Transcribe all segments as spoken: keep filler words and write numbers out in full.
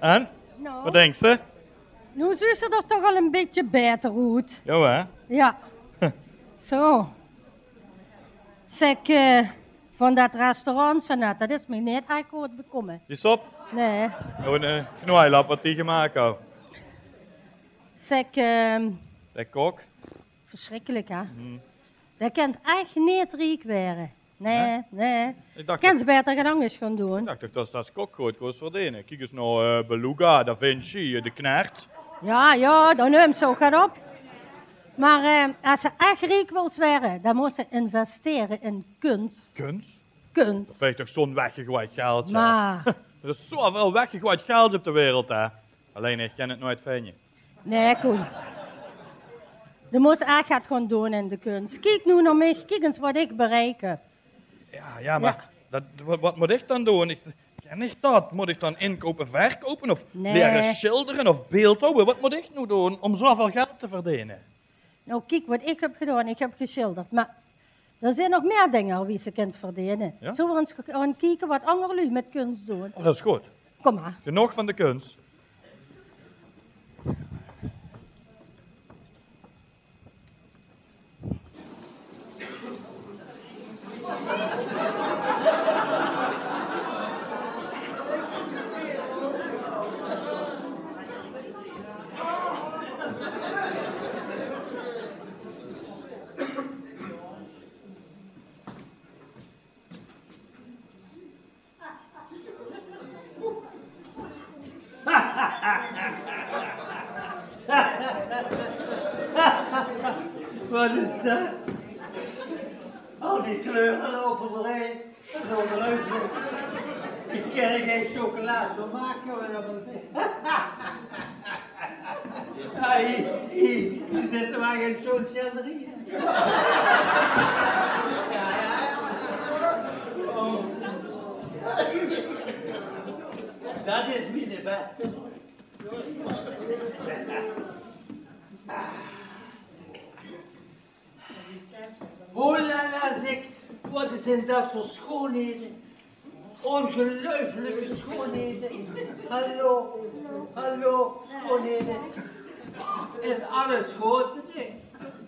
En? Nou. Wat dinks se? Noe zuus se d'r toch al e bietje baeter oet. Jao, hè? Jao. Zo. Zèk, eh, van dat restaurant, Jeannette, dat is mich neet ech good bekómme. Die sop? Nae. Gewoon 'ne knoeilap wat die gemaak haw. Zèk, ehm, De kok? Versjrikkelik, hè? Dae kint ech neet riek waere. Nae, nae. Kins se baeter get angers gaon doon. Ich dach toch det se es kok good kós verdene. Kiek ins nao, eh, Beluga, Da Vinci, eh, De Knecht. Jao, jao, dao nums se ouch get op. Mer, eh, es se ech riek wils waere, dan mós se investere in kuns. Kuns? Kuns. Det is toch zo'n weggegooid geld, hè? Mer d'r is zoväöl weggegooid geld op de wereld, hè? Allein ich kin 't noeit vinje. Nae, Koen. De mós ech get gaon doon in de kuns. Kiek noe nao mich, kiek ins wat ich bereik höb. Jao, jao, mer det, wat, wat mót ich dan doon? Ich, kin ich det? Mót ich dan inkoupe, verkoupe of liere sjildere of beeldhouwe? Wat mót ich noe doon óm zoväöl geld te verdene? Noe, kiek wat ich höb gedaon. Ich höb gesjilderd. Mer d'r zeen nog mieë dinger wie se kins verdene. Jao? Zölle v'r ins gaon kieke wat anger luuj mit kuns doon? Oh, det is good. Kóm mer. Genóg van de kuns. Wat is det? Al die kleure loupe d'r in. Zo leuk. Ich kin d'r gein sjokkelaat van make, mer det is... Ah, hie, hie, hie zit mer gein sjoon sjilderie. Jao, jao, jao. Oh. Det is miene bèste. Hollala, zèk, wat zeen dat veur sjoonhede? Óngeluifelike sjoonhede. Hallo, hallo, sjoonhede. Is alles good mit dich?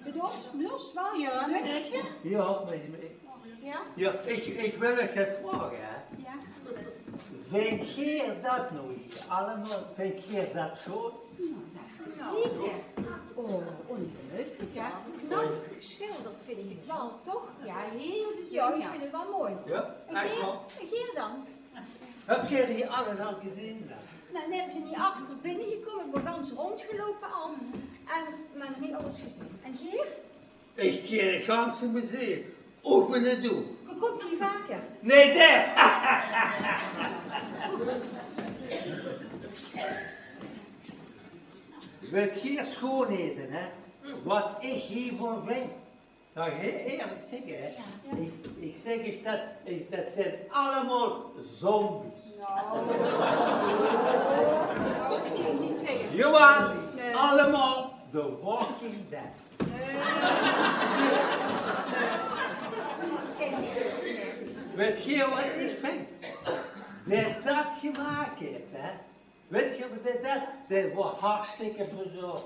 Bedós, bedós waal, jao, mit dich? Jao, mit mich. Jao? Jao, ich, ich wil uch get vraoge, hè. Jao. Vingt geer dat noe hie allemaol, vingt geer dat sjoon? Noe, det is zeker. Oh, óngeluifelik, hè? Knap gesjilderd vinj ich 't waal, toch? Jao, hiel bezunjer. Jao, ich vinj 't waal mooi. Jao, ech waal. En geer, en geer dan? Höb geer die alles al gezeen dan? Noe, noe bön ich hie achter binnegekómme, ich bön gans róndgeloupe al. En, mer nog neet alles gezeen. En geer? Ich kin 't ganse museum opene doon. Geer kómp hie vaker? Nae, det. Wèt geer, sjoonhede, hè? Wat ich hievan vinj? Zal ich hieël ierlik zègke, hè? Jao. Ich, ich zèk uch det, ich, det zeen allemaol zombies. Noe. Det kin ich neet zègke. Jawel, allemaol The Walking Dead. Wèt geer wat ich vinj? Dae det gemaak haet, hè? Wèt geer wat det, det, det waor hartstikke bezorg.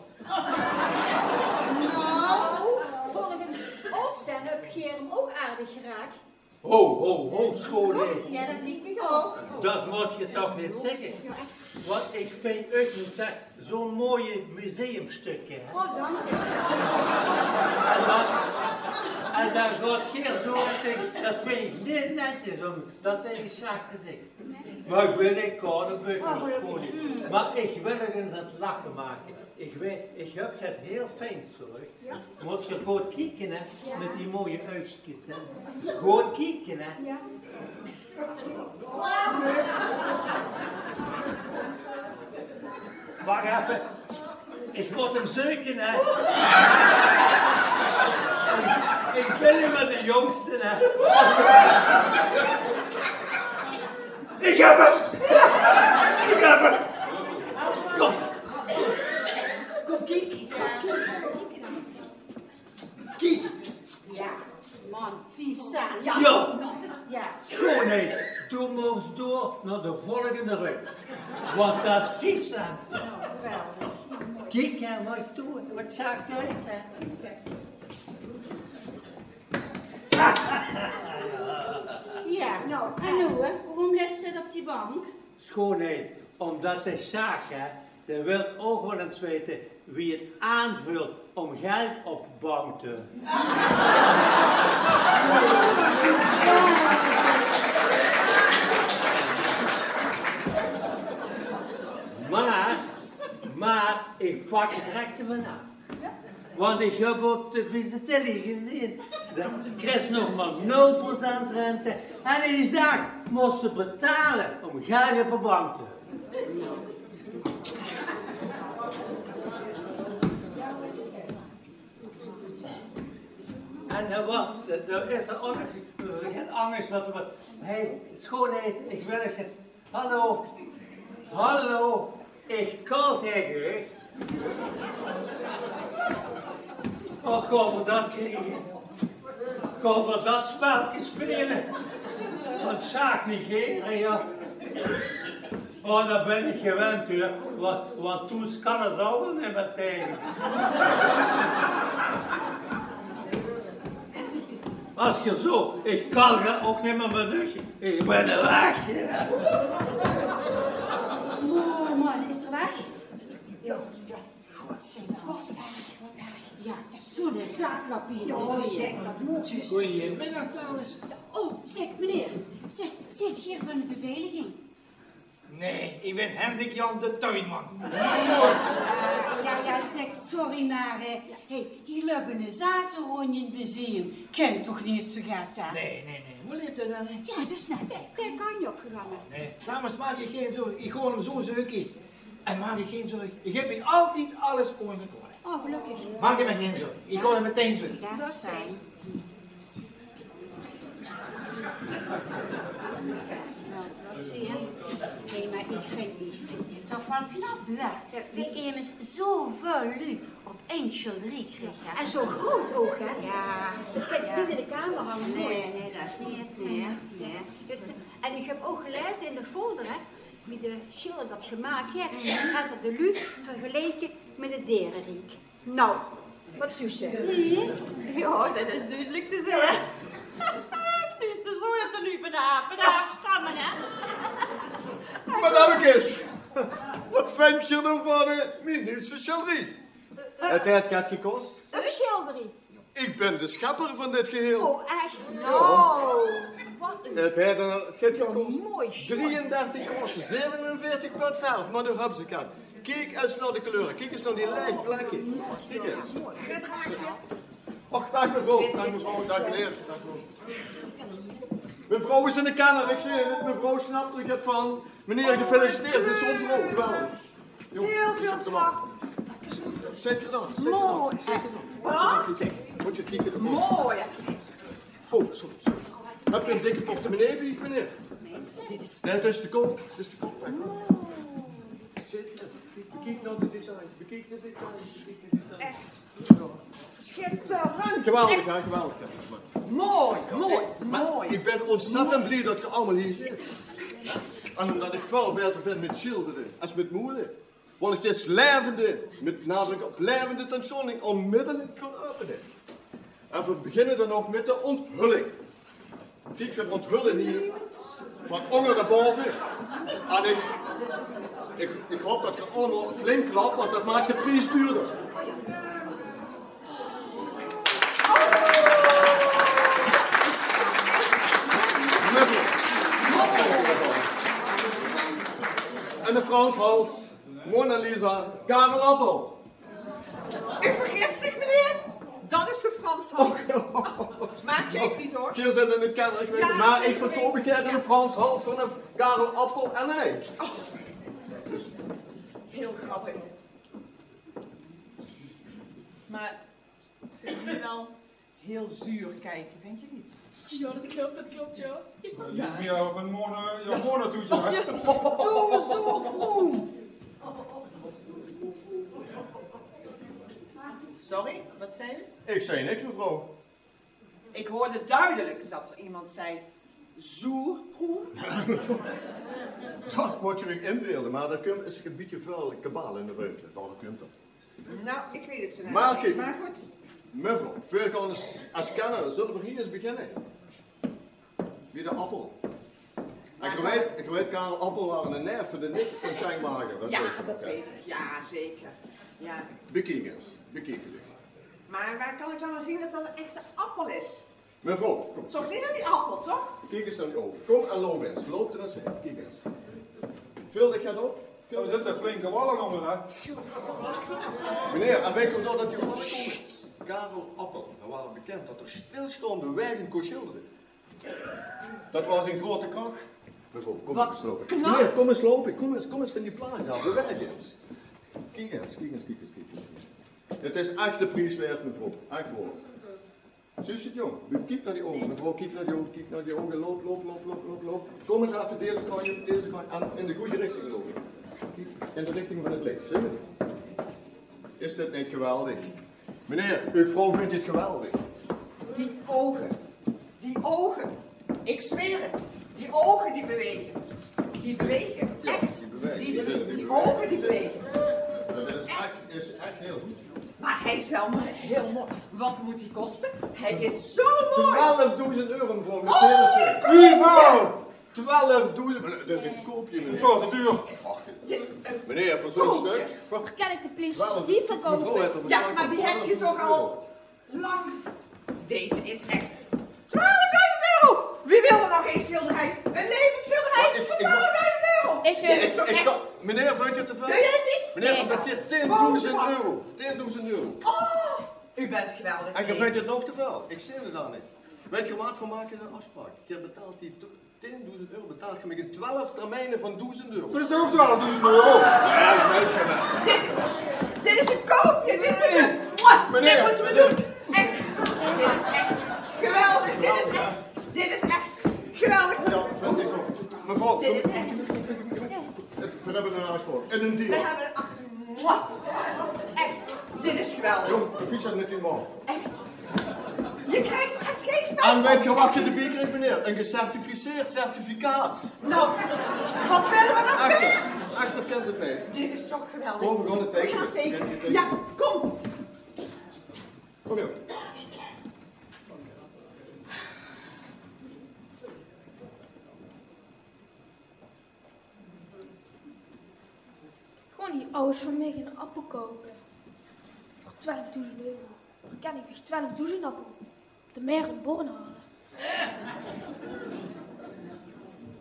Noe, volges ós zeen höb geer 'm ouch aardig geraak. Ho, ho, ho, sjoonheid. Jao, det liek mich ouch. Det mót geer toch neet zègke. Jao, ech. Want ich vinj uch noe ech zo'n mooi museumstökske, hè. Oh, dank uch. En dan, en dan gaot geer zo zègke, det vinj ich neet netjes óm det taenge Sjaak te zègke. Mer ich bön gein kaodebökkel, sjoonheid. Mer ich wil uch ins aan 't lache make. Ich weit, ich höb get hieël fijns veur uch. Mót geer good kieke, hè, mit die mooie uigskes, hè. Good kieke, hè. Wach effe. Ich mót 'm zeuke, hè. Ich, ich bön ummer de jóngste, hè. Ich höb 'm! Ich höb 'm! Kóm. Kóm, kiek. Kiek. Jao, man, vief cent. Jao. Jao. Sjoonheid. Doe moogs door nao de volgende ruk. Want dat is vief cent. Kiek, hè, wat ich doon. Wat zag ich? Jao, en noe, hè? Waorom ligk ze op die bank? Schoonheid, ómdat de Sjaak, hè, dae wilt ouch waal ins weite wie 't aanveult óm geld op de bank te höbbe. Mer, mer, ich pak 't direk d'rvan aaf. Want ich höb op de Vizetelly gezeen, dao kriegs se nog mer nul procent rente. En ich dach, mós se betale óm geld op de bank te höbbe. En d'r waor, d'r is ouch nog get angers wat, wat, hé, schoonheid, ich wil 't Hallo. Hallo. Ich kal taenge uch. Och, gaon v'r dat kriege? Gaon v'r dat spelke speule? Van Sjaak negere, jao. Oh, dat bön ich gewend, huur. Want, want thoes kan 'r ouch waal neet mieë taenge. As geer zo, ich kal ouch neet mieë mit uch. Ich bön weg, jao. Oh man, is 'r weg? Jao, jao. Godzijdank. Jao, zo'n zaadlapie. Jao, zèk, dat mót. Goeiemiddag, dames. Oh, zèk, meneer. Zèk, zit geer veur de beveiliging? Nae, ich bön Hendrik Jan de tuinman. Jao, jao, zèk, sorry, mer, eh, hey, hie löp 'ne zaad róndj in 't museum. Kènt toch neet zoe get, hè? Nae, nae, nae. Wo löp 'r dan, hè? Jao, dat is net. Dae, dae kan neet opgevange. Nae, dames, maak uch gein zörg. Ich gaon 'm zo zeuke. En maak uch gein zörg. Ich höb hie altied alles ónger controle. Oh, gelökkig. Maak uch mer gein zörg. Ich gaon 'm metein zeuke. Dat is fijn. Noe, wat zeen. Nae, mer ich vinj, ich vinj 't toch waal knap, huur. Wie emes zoväöl luuj op ein sjilderie krieg, hè. En zo groot ouch, hè? Jao. Dat kins se neet in de kamer hange, nae, noots. Nae, dat neet, nae, nae. En ich höb ouch gelaeze in de folder, hè, wie de sjilder dat gemaak haet, haet 'r de luuj vergeleke mit 't diereriek. Noe, wat zuus se? Jao, dat is dudelik te zeen. Zuus se, zo höbs se noe vanaaf, vanaaf stamme, hè? Madammekes, wat vinjs se noe van, eh, mien nuujste sjilderie? 't Haet get gekos. Ein sjilderie? Ich bön de sjepper van dit geheel. Oh, ech? Noe, wat ein... 't Haet, eh, get gekos. Mooi sjoon. Drieëndertig gulde, zevenenveertig pot verf, mer noe höbs se 't. Kiek ins nao de kleure, kiek ins nao die laeg plekke. Kiek ins. Och, daag mevrouw, daag mevrouw, daag meneer. Mevrouw is in de kelder, ich zeen 't. Mevrouw snap d'r get van. Meneer, gefeliciteerd, dit is óngelooflik. Geweldig. Jóng, hiel väöl smart. Zeker dat, zeker dat, zeker dat. Prachtig. Mót se kieke, de... Mooi. Oh, sorry, sorry. Höb geer ein dikke portemonnee bie uch, meneer? Nae, dat is te koup, dat is te koup. Zeker. Bekiek noe de details, bekiek de details, bekiek de details. Ech. Sjitterend. Geweldig, hè? Geweldig, hè? Mooi, mooi, mooi. Mer ich bön óntzèttend blie dat geer allemaol hie zit. En ómdat ich väöl baeter bön mit sjildere es mit moele, wól ich dees laevende, mit nadrök op laevende tentoonstelling ónmiddellik gaon opene. En veer beginne dan ouch mit de ónthulling. Kiek, veer ónthulle hie van ónger nao bove. En ich, ich, ich haop dat geer allemaol flink klap, want dat maak de pries duurder. En de Frans Hals, Mona Lisa, Karel Appel. U vergist zich, meneer. Dat is de Frans Hals. Mer geef neet, huur. Geer zit in de kelder, ich weit 't. Mer ich verkoup gaer de Frans Hals veur eine Karel Appel en ei. Oh. Hiel grappig. Mer ich vinj 't waal hiel zuur kieke, vinjs se neet? Jao, dat klop, dat klop, jao. Jao, jao, mien moder, jao, moder doot 't, hè? Doe zo roem. Sorry, wat zag geer? Ich zag niks, mevrouw. Ich huurde dudelik dat d'r emes zag: Zoerproef? Dat mót geer uch inbeelde, mer d'r kump, is e bietje väöl kabaal in de ruumte. Dao kump 't. Nou, ik weet het zo net niet, maar goed. Mevrouw, veer gaon ins, es kenner, zölle veer hie ins beginne? Wie de Appel. En geer weit, geer weit, Karel Appel waor de neef van de nicht van Sjeng Mager. Ja, dat weet ik. Ja, zeker. Ja. Bekiek ins, bekiek ins. Maar waar kan ik dan aan zien dat dat een echte appel is? Mevrouw, kóm. Toch niet aan die appel, toch? Kiek ins nao die ouge. Kóm en loup ins. Loup d'r ins hin. Kiek ins. Veult dich det op? Dao zitte flinke walling ónger, hè? Meneer, en weit geer waat det die walling kómme? Karel Appel, dae waor bekènd det 'r stilstaonde waeges kós sjildere. Det waor zien groete krach. Mevrouw, kóm ins loupe. Meneer, kóm ins loupe. Kóm ins, kóm ins van die plaats aaf. Bewaeg dich ins. Kiek ins, kiek ins, kiek ins, kiek ins. 't Is ech de pries waerd, mevrouw. Ech waor. Zuus se 't, jóng? Kiek nao die ouge. Mevrouw, kiek nao die ouge, kiek nao die ouge. Loup, loup, loup, loup, loup, loup. Kóm ins effe deze kantj op, deze kantj. En in de gooj richting loupe. Kiek, in de richting van 't leech. Zuus se 't? Is dit neet geweldig? Meneer, uch vrouw vindj 't geweldig. Die ouge. Die ouge. Ik zweer het. Die ouge die bewege. Die bewege. Ja, echt. Die bewege. Die, die, die ouge die bewege. Det is ech, is ech hiel good. Maar hij is wel maar heel mooi. Wat moet die kosten? Hij is zo mooi. Twelfdoezend euro, mevrouw. Oh, meneer, wieväöl? Twelfdoezend, mer det is ein koopje, meneer. Zo, det duur. Ach, meneer, veur zo'n stök. Kan ik de pries hie verkopen? Ja, maar die heb je toch al lang. Deze is echt twaalfduizend euro. Wie wil er nog een schilderij? Een levend schilderij van twaalfduizend euro. Ik, eh, Dit is toch echt... Meneer, vindj geer 't te väöl? Wil jij het niet? Meneer, det is tiendoezend euro. Tiendoezend euro. Oh, u bent geweldig. En geer vindj 't nog te väöl. Ik zeen 't dan neet. Weit geer waat, veer make ein aafspraok. Geer betaalt die tiendoezend euro, betaalt geer mich in twelf termijnen van doezend euro. Det is toch twelfdoezend euro? Ja, det weit geer waal. Dit, dit is een koopje. Dit moeten we, mwah, dit moeten we doen. Echt. Dit is echt geweldig. Dit is echt, dit is echt geweldig. Ja, vind ik ook. Mevrouw, dit is echt... Veer höbbe ein aafspraok. En ein deal. Veer höbbe ein aaf-, mwah. Echt, dit is geweldig. Jóng, proficiat mit die man. Echt. Je krijgt er echt geen spijt van. En weit geer waat geer d'rbie kriegt, meneer? Ein gecertificeerd certificaat. Nou, wat willen we nog meer? Achter, achter kènt 't neet. Dit is toch geweldig. Kóm, veer gaon 't teikene. We gaan tekenen. Ja, kom. Kóm, jóng. Gaon die awwers van mich eine appel koupe? Veur twelfdoezend euro. Dao kan ich mich twelfdoezend appel op de Mer in Born haole.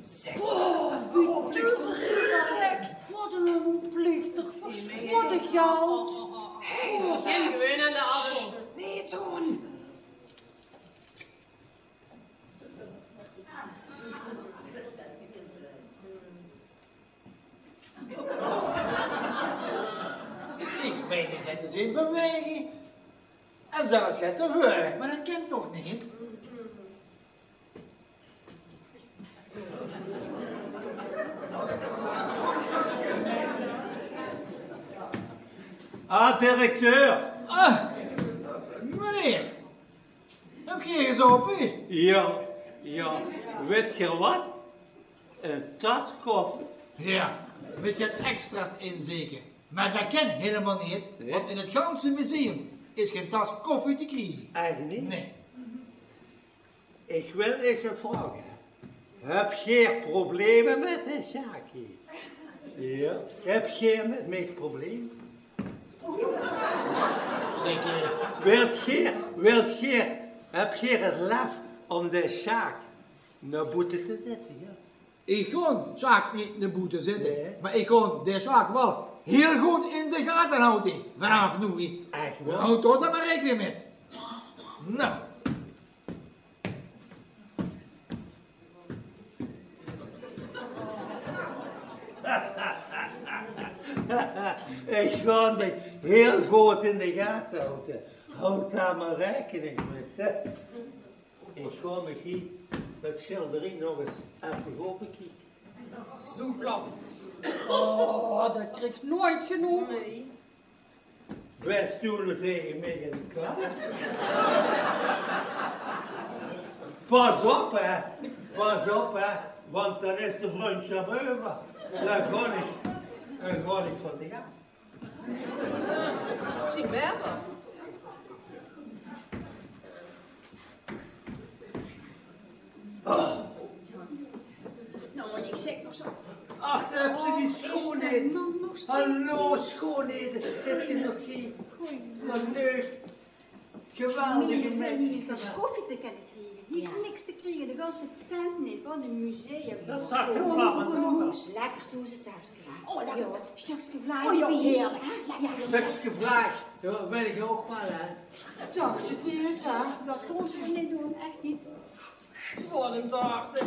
Zeg, oh, wie duur, zeg. Wat ein onplichtig, wat ein geld. Hey, wat... Gewoon aan de appel. Nee, Toon. Ich mein, ich höb 't zeen bewege. En zelfs get te hure, mer det kan toch neet? Ah, directeur. Ah, meneer. Höb geer gezaope? Ja, ja. Weit geer waat? Ein tas koffie. Ja, mit get extra's in zeker. Mer det kan hielemaol neet, want in 't ganse museum is gein tas koffie te kriege. Eigelik neet? Nee. Ich wil uch vraoge, höb geer probleme mit de sjaak hie? Ja. Höb geer mit mich probleme? Wilt geer, wilt geer, höb geer 't lef óm de sjaak nao boete te zitte, ja? Ich gaon de sjaak neet nao boete zitte, nee, mer ich gaon de sjaak waal hiel good in de gate haoje vanaaf noe. Ech waor? Haoj dao dan mer raekening mit. Nou. Ich gaon dich hiel good in de gate haoje. Haoj dao mer raekening mit, hè. Ich gaon mich hie det sjilderie nog ins effe good bekieke. Zo plat. Oh, det krieg ich noeit genóg. Bès doe noe taenge mich ein klant? Pas op, hè. Pas op, hè, want dan is de vrundsjap euver. Dan gaon ich, dan gaon ich van dich aaf. Mesjien baeter. Noe, en ich zèk nog zoe. Ach, dao höbs se die sjoonheid. Hallo, sjoonheid. Zit geer nog hie? Wat leuk. Geweldige minse. Hie is niks te kriege. Hie is niks te kriege. De ganse tent neet. Wat ein museum. Dat zag de vrouw. Lekker toezetaske. Oh, lekker. Stökske vlaai. Oh jao, heerlik. Stökske vlaai. Jao, wil ich ouch waal, hè. Dach ich neet, hè. Dat gaon v'r neet doon, ech neet. Wat ein taarte.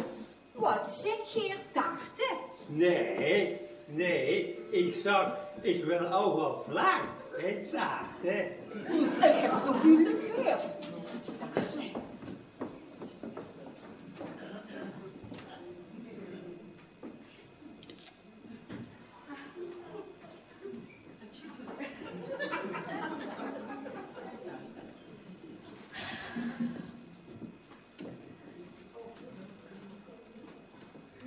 Wat zèk geer, taarte? Nae, nae, ich zag, ich wil ouch waal vlaai, hè, taarte. Ich höb 't nog noeit gehuurd. Taarte.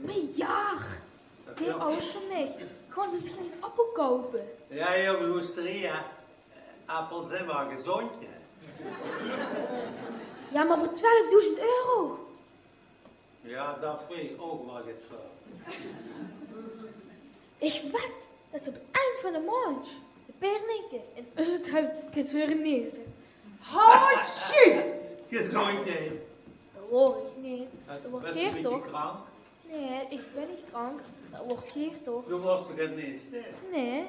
Mer jao, die awwers van mich. Gaon ze zich geine appel koupe? Jao, jao, de osteria. Appels zeen waal gezóndj, hè? Jao, mer veur twelfdoezend euro. Jao, dat vinj ich ouch waal get väöl. Ich wed dat ze op 't eind van de maondj de pernikes in eus tuin kins hore neze. Hatsjoe! Gezóndjheid. Dat word ich neet. Dat word geer toch? Nae, ich bön neet krank. Dat word geer toch? Doe worts toch get neet, hè? Nae.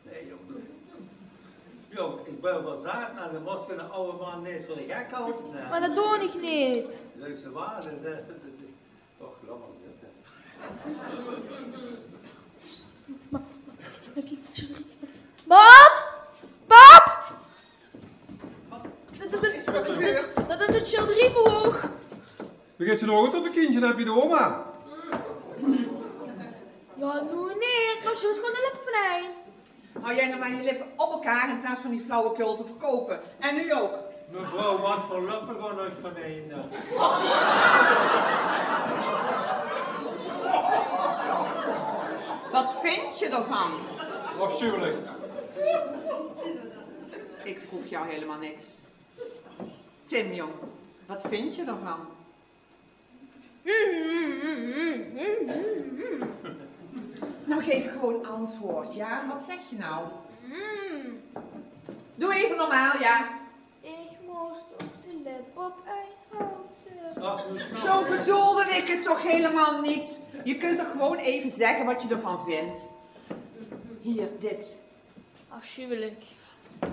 Nae, jóng. Jóng, ich bön waal zaat, mer dan mós se eine awwe man neet veur de gek hawte, hè. Mer dat doon ich neet. Leuk ze waal, dan zaes se, dat is, och, laot mer zitte. Mam! Pap! Dat, dat, dat, dat, dat sjilderie bewoog. Begint ze nog good of ein kindje höbs bie de oma? Jao, noe neet, mer Sjoerd gaon de lippe van ein. Hou jij nou maar je lippen op elkaar in plaats van die flauwekul te verkopen. En nu ook. Mevrouw, wat voor lippen gaon uch van ein dan? Wat vind je ervan? Afschuwelijk. Ik vroeg jou helemaal niks. Tim, jong, wat vind je ervan? Nou, geef gewoon antwoord, ja? Wat zeg je nou? Doe even normaal, ja? Ich mós toch de lip op ein haote. Zo bedoelde ik het toch helemaal niet. Je kunt toch gewoon even zeggen wat je ervan vindt. Hier, dit. Afschuwelijk.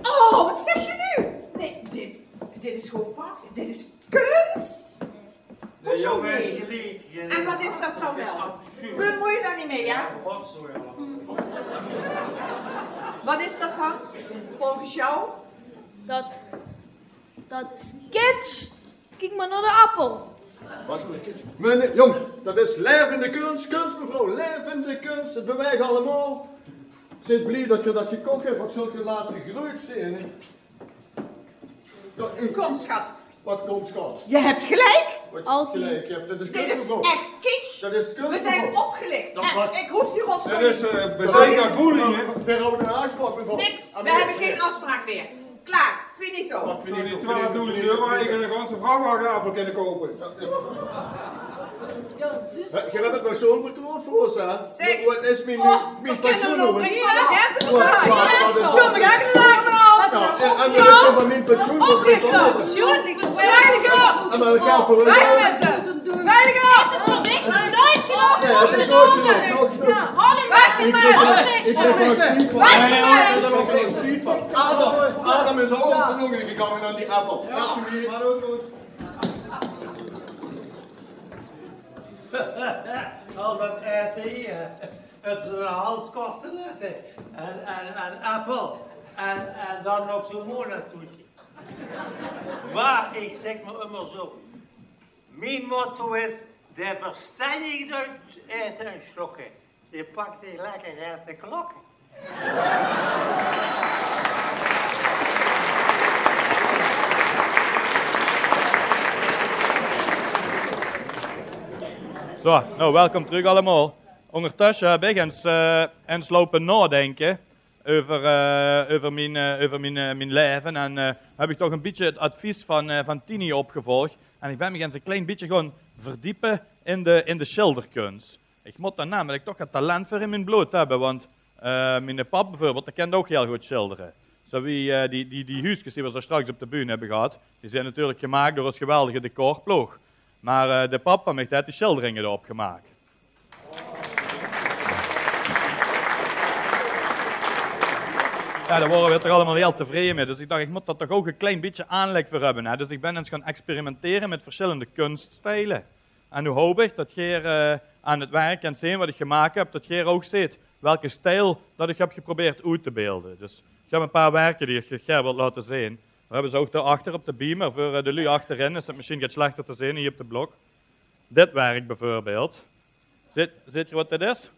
Oh, wat zeg je nu? Nee, dit, dit is gewoon prachtig. Dit is kunst. Hoezo nee? En wat is dat dan wel? Bemoei je daar niet mee, ja? Wat is dat dan, volgens jou? Dat, dat is kitsch. Kiek maar naar de appel. Wat is kitsch? Meneer, jong, dat is levende kunst, kunst, mevrouw, levende kunst. Het beweegt allemaal. Zit blij dat je dat gekocht hebt. Wat zult je later groeit zijn, hè? Dat u... Kom, schat. Wat komt, schat? Je hebt gelijk. Wat je gelijk hebt. Dat is kunst, mevrouw. Dit is echt kitsch. Dat is kunst, mevrouw. We zijn opgelicht. En ik hoef die rotzooi niet. Dat is, eh, we zijn gaan boeling, hè? Niks. We hebben geen afspraak meer. Klaar, finito. Wat finito? Veur die twelfdoezend euro had ik een ganse vrachtwagen appel kunnen kopen. Geer höb 't persoonlijk verkloot veur ós, hè? Zeg. Wat is mien, mien pensioen, hoor? Wat, wat, wat is dat? Ja, en, en dat is toch van mien pensioen, dat is toch... En dan gaan we... Veilig op! Veilig op! Is het nog niks? Nooit genoeg. Nee, het is nooit genoeg. Nooit genoeg. Weg is het. Ik heb er nog steeds van. Weg is het. Adam, Adam is ook op de longen gekomen aan die appel. Dat is niet... Al dat ete hie. Het is ein hals kortelette en, en, en appel en, en dan nog zo'n monatoetje. Mer ich zèk mer ummer zo: mien motto is: de verstenjig oet ete en sjokke, dae pak die lekker oet de klokke. Zo, nou, welkom trök allemaol. Óngertösse höb ich ins, eh, ins loupe naodinke euver, eh, euver mien, eh, euver mien, eh, mien laeve. En, eh, höb ich toch ein bietje 't advies van, eh, van Tini opgevolg. En ich bön mich ins ein klein bietje gaon verdiepe in de, in de sjilderkuns. Ich mót dao namelik toch 't talent veur in mien blood höbbe, want, eh, miene pap bieveurbeeld, dae kènt ouch hieël good sjildere. Zo wie, eh, die, die, die huuskes die v'r zo straks op de bühne höbbe gehad, die zeen natuurlik gemaak door ós geweldige decorploog. Mer, eh, de pap van mich, dae haet die sjilderinge d'rop gemaak. Jao, dao wore v'r toch allemaol hieël tevreje mit. Dus ich dach, ich mót dao toch ouch ein klein bietje aanleg veur höbbe, hè. Dus ich bön ins gaon experimentere mit versjillende kunststijle. En noe haop ich det geer, eh, aan 't werk kènt zeen waat ich gemaak höb, det geer ouch zeet welke stijl det ich höb geprobeerd oet te beelde. Dus ich höb ein paar werke die ich geer wil laote zeen. V'r höbbe ze ouch dao achter op de beamer. Veur, eh, de luuj achterin is 't mesjien get sjlechter te zeen hie op de blok. Dit werk bieveurbeeld. Zeet, zeet geer waat dit is?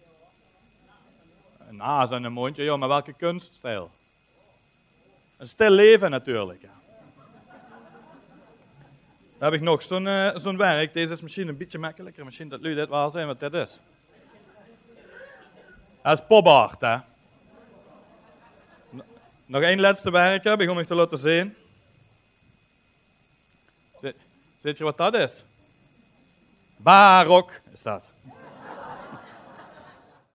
Ein aas en ein móndje, jao, mer welke kunststijl? Ein stilleven natuurlik, jao. Dan höb ich nog zo'n, eh, zo'n werk. Deze is mesjien ein bietje mekkeliker. Mesjien det luuj dit waal zeen waat dit is. Det is pop art, hè. N-, nog ein lètste werk höb ich óm uch te laote zeen. Ze-, zeet geer waat det is? Barok is det.